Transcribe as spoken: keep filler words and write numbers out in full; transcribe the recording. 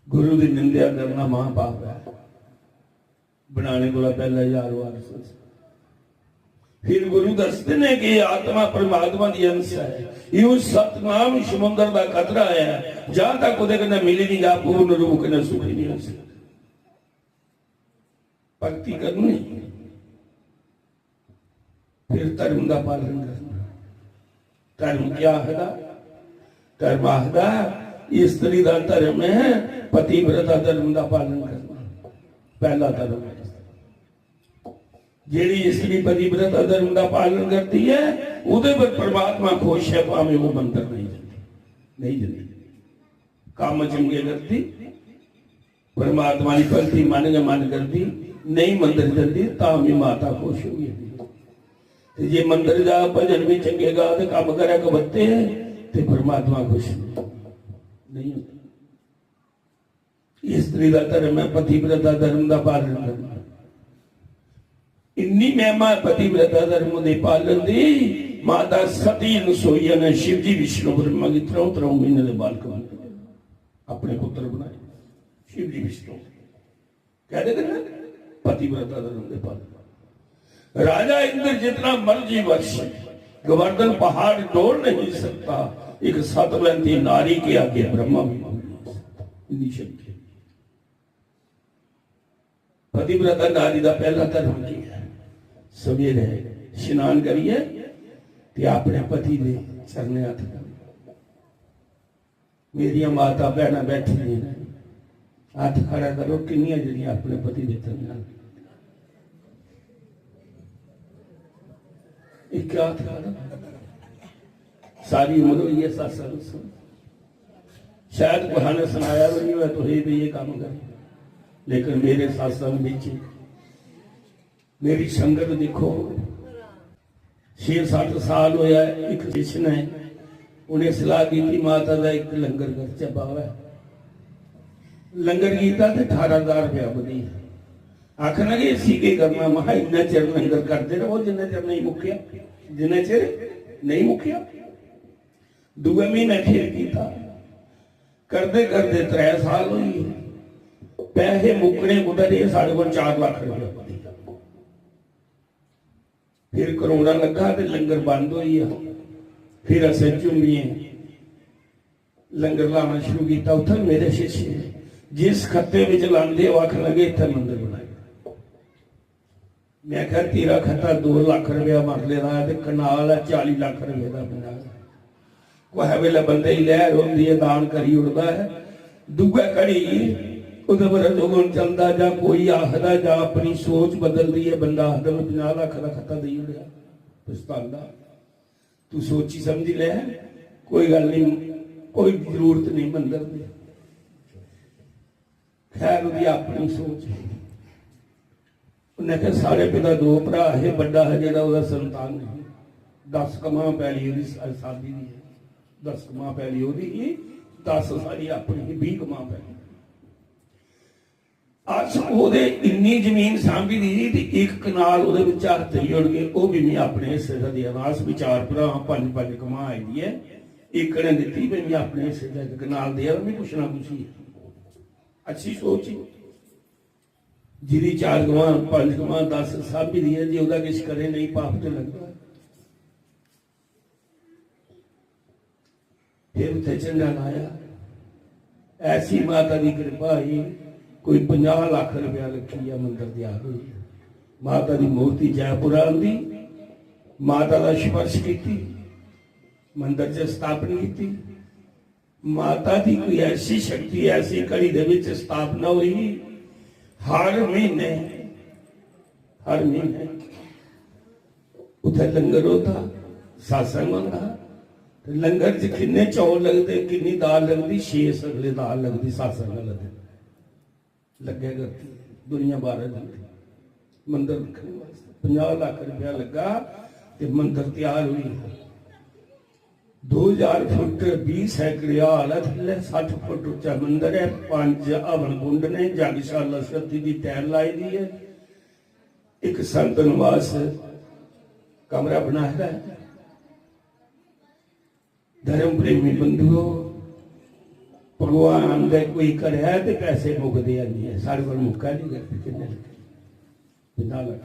गुरु दी निंदेआ करना महापाप ऐ। बनाने कोला पैह्ला यार वारस। फिर गुरु दसदे ने कि आत्मा परमात्मा दी अंश ऐ। इहो सतनाम समुंदर दा कतरा ऐ, जां तक ओह्दे कन्नै मिली निं जा, पूर्ण रूप कन्नै सुखी निं होई सकदा। भक्ति करनी, फिर धर्म दा पालन करना। धर्म क्या आखदा? धर्म आखदा, स्त्री दा धर्म ऐ पतिव्रता धर्म दा पालन करना। पैह्ला धर्म ऐ। जेह्ड़ी स्त्री पतिव्रता धर्म दा पालन करदी ऐ, ओह्दे पर परमात्मा खुश ऐ, भामें ओह् मंदर नेईं जंदी, नेईं जंदी। कम्म चंगे करदी, परमात्मा दी भक्ति मन गै मन करदी, नेईं मंदर जंदी, तां बी माता खुश होई जंदी। ते जे मंदर जा, भजन बी चंगे गा ते कम्म करै कबत्ते, ते परमात्मा खुश नेईं होंदा। स्त्री दा धर्म ऐ पतिव्रता धर्म दा पालन करना। इन्नी महिमा ऐ पतिव्रता धर्म दे पालन दी, माता सती अनसुईया ने शिव जी विष्णु ब्रह्मा गी त्र'ऊं त्र'ऊं म्हीने दे बालक बनाए, अपने पुत्र बनाए शिव जी विष्णु। कैह्दे कन्नै? पतिव्रता धर्म दे पालन। राजा इंद्र जितना मर्जी वर्ष, गोवर्धन पहाड़ डोल नहीं सकता, एक सतवंती नारी के आगे ब्रह्मा भी बोल नहीं सकता। इतनी शक्ति। पतिव्रता नारी दा पैह्ला धर्म केह् ऐ? सवेरे शनान करियै ते अपने पति दे चरणें हत्थ धरना। मेरियां माता भैनां बैठी दियां न, हत्थ खड़ा करो, किन्नियां जेह्ड़ियां अपने पति दे चरणें हत्थ? इक हत्थ खड़ा। सारी उम्र होई ऐ सत्संग सुन। शायद कुसै ने सनाया बी निं होऐ तुसें भी एह् कम्म कर, लेकिन मेरे सत्संग बिच मेरी संगत दिक्खो, छे सत्त साल होया, इक शिष्य ने उ'नें सलाह कीती, "माता दा इक लंगर करचै बावै।" लंगर कीता ते ठारां हजार रपेआ बधी। आखन लगे, "इसी केह् करना?" महां, "इन्ना चिर लंगर करदे र'वो, जिन्ना चिर नेईं मुक्केआ, जिन्ना चिर नेईं मुक्केआ।" दूए म्हीने फिर कीता, करदे करदे त्रै साल होई गे। पैसे मुक्कने कुतै रेह्, साढ़े कोल चार लक्ख रपेआ बधी गेआ। फिर कोरोना लग्गा ते लंगर बंद होई गेआ। फिर असें झुम्मियें लंगर लाना शुरू कीता। उत्थै मेरे शिष्य जिस खत्ते बिच लांदे, ओह् आखन लगे, "इत्थै मंदर बनाई ओड़ो।" मैं आखेआ, "तेरा खत्ता दो लक्ख रपेआ मरले दा ऐ ते कनाल ऐ चाली लक्ख रपेऽ दा, पंजाह् लक्ख।" कुसै बेल्लै बंदे गी लैह्र होंदी ऐ, दान करी ओड़दा ऐ। दूऐ घड़ी ओह्दे पर रजोगुण चलदा जां कोई आखदा जां अपनी सोच बदलदी ऐ, बंदा आखदा, "मैं पंजाह् लक्ख दा खत्ता देई ओड़ेआ।" पछतांदा। तू सोची समझी लै, कोई गल्ल नहीं, कोई जरूरत नहीं मंदर दी। खैर, ओह्दी अपनी सोच। उन्नै आखेआ, "साढ़े पिता दो भ्राऽ हे, बड्डा हा जेह्ड़ा, ओह्दा संतान नहीं। दस कमां पैली ओह्दी सा-, सादी दी ऐ, दस कमां पैली ओह्दी ही, दस साढ़ी अपनी ही, बीह् कमां पैली।" अस ओह्दे इन्नी जमीन सांभी दी ही ते इक कनाल ओह्दे बिच अस देई ओड़गे, ओह् बी में अपने हिस्से दा देआ दा। अस बी चार भ्राऽ, पंज पंज कमां आई दी ऐ, इक ने दित्ती, में अपने हिस्से दा इक कनाल देआ दा, में पुच्छना कुसी ऐ? अच्छी सोच ही। जिदी चार गवां, पंज गवां, दस साहबी दी है, जे ओहदा किश करे नहीं, पाप ते लगदा। फिर उत्थे झंडा लाया। ऐसी माता दी कृपा ही, कोई पंजाह लख रुपया लग्गी गया मंदर त्यार होई। माता दी मूर्ति जयपुर आंदी, माता दा स्पर्श कीती, मंदर च स्थापन कीती। माता दी कोई ऐसी शक्ति, ऐसी घड़ी दे विच स्थापना हुई, हर महीने, हर महीने उत्थे लंगर होंदा, सत्संग होंदा। ते लंगर च किन्ने चौल लगदे, किन्नी दाल लगदी? छे सगले दाल लगदी सत्संग आह्ले दिन। लग्गै करदी, दुनिया बाहर जंदी मंदर दिक्खने वास्तै। पंजाह लख रुपया लग्गा ते मंदर त्यार होई गेआ। दो हजार फुट, बीह सैकड़े हाल ऐ थल्लै, सट्ठ फुट उच्चा मंदर ऐ, पंज हवन कुंड ने, यज्ञशाला सती दी टैल लाई दी ऐ, इक संत निवास कमरा बनाए दा ऐ। धर्म प्रेमी बंधुओ, भगवान दे कोई करै ते पैसे मुकदे हैनी ऐ। साढ़े कोल मुक्कै निं करदे, किन्ने लग्गे? पंजाह् लक्ख।